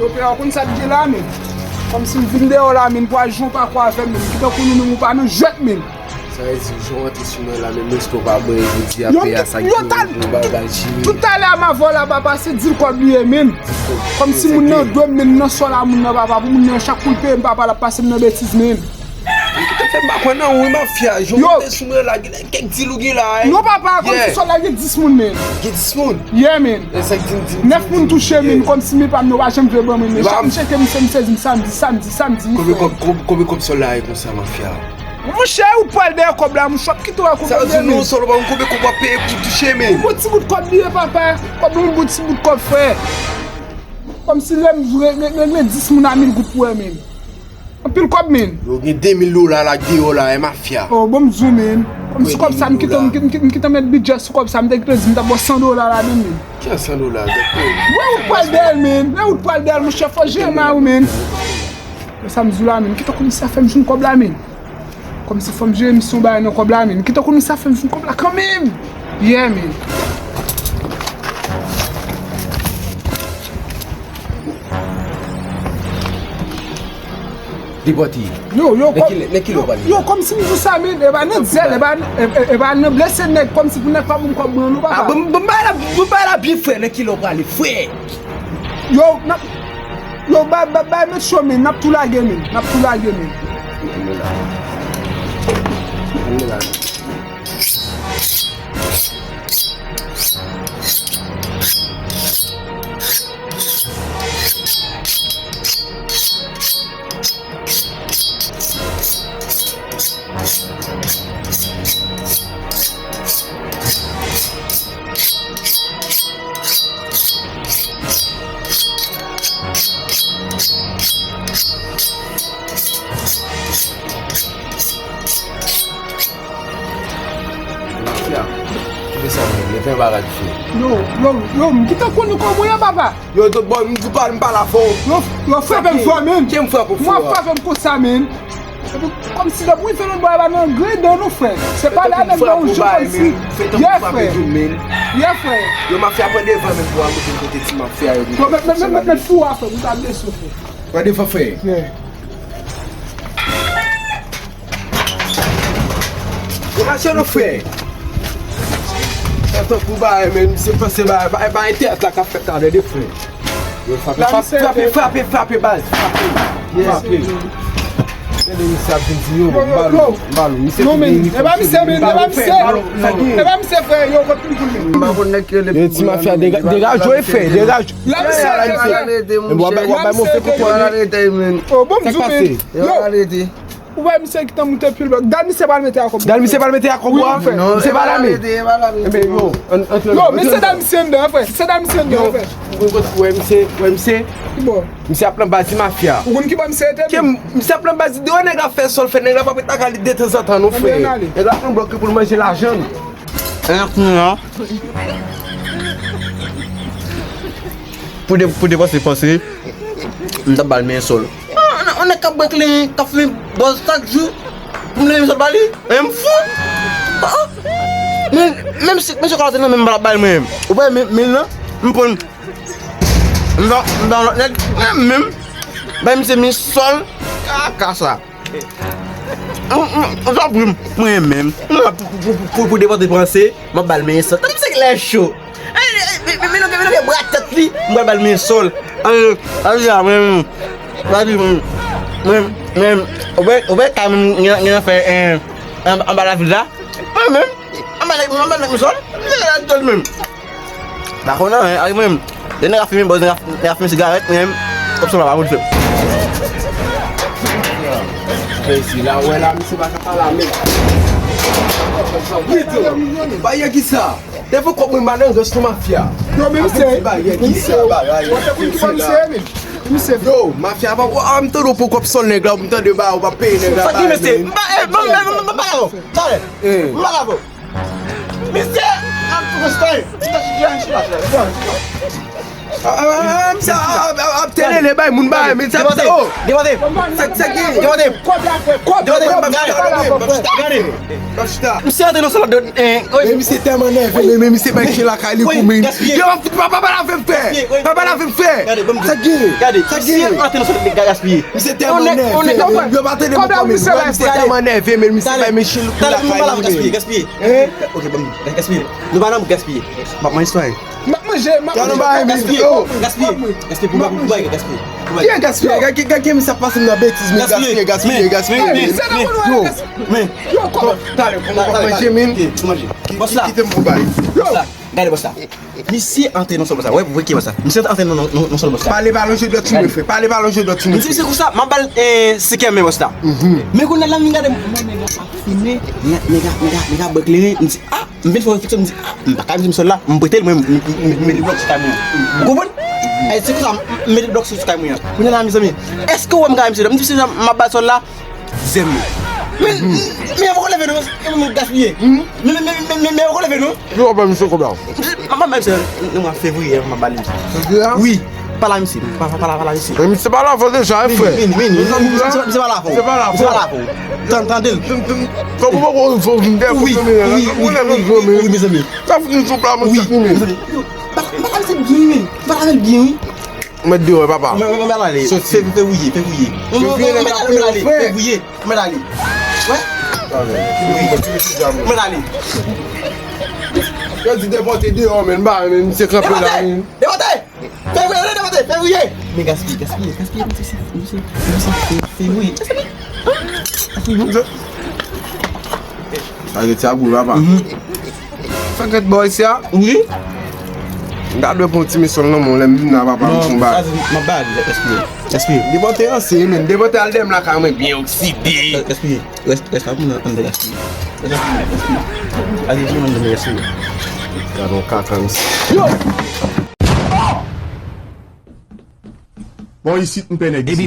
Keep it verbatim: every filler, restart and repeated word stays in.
Pè a, ou konn sa k gen la, men. Kòmsi m vin deyò la, men, pou al jwe yon pako avè m, men. Ki tankou nou menm, ou pa nan jwèt, men. Sa vle di, jan w antre sou mwen la, menm respè w pa ban m, jodi a, pè a, sa k gen, yon bagay chimik. Toutalè a m avè w la, papa, se di l kòb li ye, men. Kòmsi moun nan dwe m, men, nan sò la, moun nan, papa, pou moun nan, chak kou l peye m, papa, l ap pase m nan betiz, men. Kite fè m pa kwè nan ou, wi, mafya. Jan w te sou mwen la, gen kèk dil ou gen la, eh. Non, papa, kòmsi sòl la gen dis moun, men. Gen dis moun? Yeah, men. E sa k di m, di m, nèf moun touche, men, kòmsi men pa m nan pa janm vle ban mwen, men. Chak m tcheke misye, m sezi m samdi, samdi, samdi, frè. Konbyen kòb, konbyen kòb sòl la ye konsa, mafya? Monchè, ou pral dèyè kòb la, monchè, w ap kite w a konbyen, men. Sa vle di nou sòl ou pa konn konbyen kòb w ap peye pou touche, men. Yon bon ti bout kòb li ye, papa. Kòb la, yon bon ti bout kòb, frè. Kòmsi lè m jwe, men, men, men dis moun a mil goud pou wè, men. Anpil kòb, men. Yo gen de mil dola la deyò la, e mafya. Oh, bon, m di w, men. Kòmsi kòb sa, m kite, m kite, m kite, m kite met bidjè sou kòb sa, m te kite di m t ap ba w san dola ladan l, men. Ki san dola? Wè ou pral dèyè l, men. Wè ou pral dèyè l, monchè, fò jere mari w, men. Wè sa m di w la, men. Kite kòmsi sa fè m jwenn kòb la, men. Kòmsi fò m jere misyon bagay nan kòb la, men. Kite kòmsi sa fè m jwenn kòb la kanmenm. Yeah, men. Depòte. Yo, yo, nan ki lè, nan ki lè w prale? Yo, kòmsi m di w sa, men, e pa nan zèl, e pa, e, e, e pa nan blese nèg, kòmsi pou nèg pa ban m kòb mwen, non, papa. Ah, bon, bon, bay la, bon, bay la byen, frè, nan ki lè w prale, frè? Yo, n ap, yo, bay, bay, bay, met cho, men, n ap tou lage, men, n ap tou lage, men. Ann la. Ann la. Mafya, kite sa, men, mete yon bagay dife. Yo, yo, yo, m kite konn nou kòman ye, papa. Yo, zòt bò, m di pa, m pa la fò. Yo, yo frape m fò, men. Ke m frape w fò? Mwen frape m konsa, men. Epi, kòmsi depi w rive lòt bò a, e pa nan grenn dan nou, frè. Se pale avè m nan yon jan kòmsi. Ye, frè. Ye, frè. Yo, mafya pran devan, men, pou al moute kote ti mafya yo. Yo, men, men, men, men, men, fou a, frè, ou ta blese, frè. Pran devan, frè. Frè. Yo mache non, frè. Tankou bagay, men, misye panse bagay, bagay, bagay teyat la k ap fèt la, tande, frè. Yo, frape, frape, frape, frape, frape, baz, frape, frape. Tande, misye ap vin di yo, m ba l, m ba l, misye. Non, men, e pa misye, men, e pa misye. E pa misye, frè, yo, kot m koule. E ti mafya, dega-, degaje w, frè, degaje w. La misye, frè. Bon, w ap bay, w ap bay move kote w ale. Oh, bon, m di w, men. Yo. Ou wè misye ki t ap moute pil bò. Gad misye pral mete a kòb. Gad misye pral mete a kòb, wi, frè. Misye pa lame. Enben, yo, antre. Yo, men se dam misye anndan, frè. Se dam misye anndan, frè. Ou wè misye, wè misye. Ki bò? Misye ap nan baz di mafya. Ou konn ki bò misye te? Ke m-, misye ap nan baz di deyò, nèg la fè sòl, fè nèg la frape taka li detanzantan, non, frè. Nèg la pran blòk pou l manje lajan l. Pou de-, pou depanse, panse, m t ap ba l men sòl. Ah, on nèg k ap bwè klen, k ap fimen bòz chak jou, pou m leve m sòl ba li? Men m fou! Ah, ah. Men, menm si, menm si kòb la te nan men m, m pa t ap ba l mwen menm. Ou wè men, men nan, m ba, m ba yon lòt nèg, men menm, bay misye men sòl, kaka sa. Mwen, mwen, mwen, mwen menm, mwen pou, pou, pou, pou, pou depanse, panse, m ap ba l men sòl. Tande misye lè cho. Ey, ey, men, men, men, men, men, bra tèt li, m pral ba l men sòl. Ay, ay, ay, mwen, mwen, mwen, mwen, ou wè, ou wè, ka mwen, mwen, mwen fè, eh, an, anba lavil la. Mwen menm, anba, anba, anba men sòl. Misye la tèt menm. Pa konn anyen, ay, mwen menm. Lè nèg ap fimen bòz, nèg ap, nèg ap fimen sigarèt, mwen menm, kòb sòl la pa moun fè. Ey, si la, ou wè la, misye pa ka pale menm. Ba yè ki sa? Devan kòb mwen, m pa nan rans non, mafya. Yo, men misye, men misye, yo. Ou wè konn ki bò misye ye, men? Misye. Yo, mafya, pa, a, m tande w pran kòb sòl nèg la, m tande ba, ou pa peye nèg la. Sa ki mesye? M pa, eh, m pa, m pa, m pa, m pa, m pa, talè. M pa la, bro. Misye, ap tou konstay. M ta chita, chita, chita. Ah, ah, ah, misye ap, ap, ap telele bay moun bagay, men sa, sa, oh. Depòte. Sa, sa gen? Depòte. Depòte. Gade. Misye antre nan sòl la, eh, men misye tèlman nève, men, men misye bay chen lakay li kou, men. Yo, pa, pa, pa lave m fè. Pa, pa lave m fè. Sa gen? Gade, misye antre nan sòl la, gaspiye. Misye tèlman nève, men yo pa tande m ankò, men. Misye tèlman nève, men misye bay men chen kou lakay li, men. Gaspiye, gaspiye. Ok, bon, gaspiye. Nou pa nan gaspiye. M ap manje swa. M ap manje, m ap manje. Gaspiye. Gaspiye. Gaspiye pou mwen, pou mwen, gaspiye. Ki gaspiye? Gade, gade, gade, misye ap pase m nan betiz, men gaspiye, gaspiye, gaspiye. Men, men, men. Yo, kòman? Talè, kòman w ap manje, men? Bòs la. Kite m pou bay. Bòs la. Gade bòs la. Misye antre nan sòl bòs la. Wè, wè ki bòs la. Misye antre nan, nan, nan sòl bòs la. Pale pa lonje dwèt sou mwen, frè. Pale pa lonje dwèt sou mwen. Misye, misye konsa, m ap ba l, eh, senkyèm men bòs la. Men kounye a la, m vin gade, m wè nèg la ap fimen, nèg la, nèg la, nèg la bò kleren, m di, ah, m vin fè refleksyon, m di, ah, m pa ka mete misye la, m prete l, mwen, m, m, m, m mete blòk sou kay mwen. Ou konprann? Eh, se konsa, m mete blòk sou, sou kay mwen an. Kounye a la, mezanmi, èske w wè m ka mete misye la? M di, misye, m ap ba l sòl la, zèm. Men, men, men, poko leve non, e mwen gaspiye. Men, men, men, men, men, men, poko leve non. Ki w ap bay misye kòb la? M ap bay misye nan mwa fevriye, m ap ba li misye. Fevriye a? Wi. Pale a misye, pa, pa, pale, pale a misye. Men misye pa la avè w deja, wi, frè. Vini, vini, vini. Misye, misye pa la avè w. Misye pa la avè w. Misye pa la avè w. Tan, tande l. Fòk ou poko vin dèyè pou zanmi an. Wi, wi, wi, mezanmi. Sa fout nou sou pla, mwen, wi, mezanmi. Yo, pale, pale a misye byen, wi. Pale avè l byen, wi. Mwen deyò, papa. Mwen, mwen, mwen ale. Soti. Fè, fè wouye, fè wouye. Fè wouye, nèg la ale, frè. Fè wouye. Mwen ale. Wè? Mwen ale. Yo di depòte deyò, men, ba, men, misye kanpe la, men. Depòte! Fè wouye, depòte, fè wouye! Men gaspiye, gaspiye, gaspiye, misye, misye, misye, fè, fè wouye. Sa se ti agoul, papa. Sa k ret bò isi a? Wi. M ta dwe pran yon ti misyon nan men w lè m vin la, papa, m fon bagay. Non, sa se, m ap ba li, gaspiye. Gaspiye. Depòte ranse, men. Depòte al dèyè m lakay mwen byen okside. Gaspiye. Rès, rès la pou mwen anndan, gaspiye. Rès la pou mwen, gaspiye. Al depòte anndan, gaspiye. Gade yon kaka, misye. Yo! Bon, isit, m pè nèg isit.